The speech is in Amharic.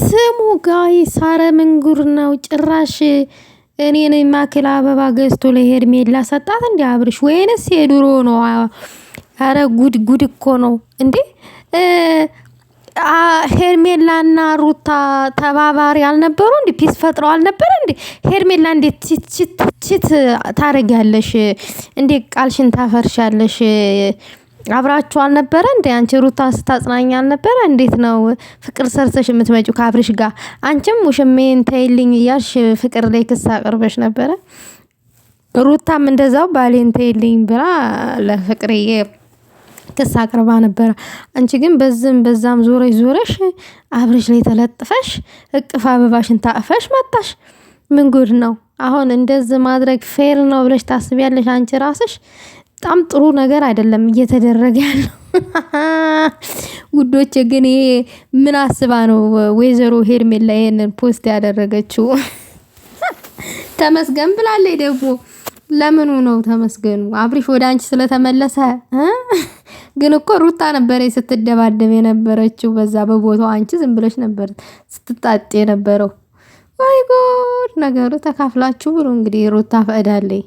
ስሙ guys፣ አረ ምን ጉድ ነው ጭራሽ! እኔን የማክል አበባ ገዝቶ ለሄርሜላ ሰጣት እንዲ አብርሽ፣ ወይንስ የድሮ ነው? አረ ጉድ ጉድ እኮ ነው እንዴ! ሄርሜላና ሩታ ተባባሪ አልነበሩ እንዴ? Peace ፈጥረው አልነበረ እንዴ? ሄርሜላ እንዴት cheat ታረጊያለሽ እንዴ? ቃልሽን ታፈርሻለሽ? አብራችሁ አልነበረ እንዴ? አንቺ ሩታ ስታጽናኝ አልነበረ? እንዴት ነው ፍቅር ሰርተሽ የምትመጪው ከአብርሽ ጋር? አንቺም ውሽሜን ተይልኝ እያልሽ ፍቅር ላይ ክስ አቅርበሽ ነበረ። ሩታም እንደዛው ባሌን ተይልኝ ብላ ለፍቅርዬ ክስ አቅርባ ነበረ። አንቺ ግን በዝም በዛም ዞረሽ ዞረሽ አብርሽ ላይ ተለጥፈሽ እቅፍ አበባሽን ታቅፈሽ መጣሽ። ምን ጉድ ነው አሁን? እንደዚህ ማድረግ fair ነው ብለሽ ታስቢያለሽ አንቺ ራስሽ? በጣም ጥሩ ነገር አይደለም እየተደረገ ያለው ውዶች። ግን ይሄ ምን አስባ ነው ወይዘሮ ሄርሜላ ይሄንን post ያደረገችው? ተመስገን ብላለች ደግሞ። ለምኑ ነው ተመስገኑ? አብሪሽ ወደ አንቺ ስለተመለሰ። ግን እኮ ሩታ ነበረ ስትደባደብ የነበረችው በዛ በቦታው፣ አንቺ ዝም ብለሽ ነበር ስትጣጥ የነበረው። ወይ ጉድ! ነገሩ ተካፍላችሁ ብሎ እንግዲህ ሩታ ፈቅዳለች።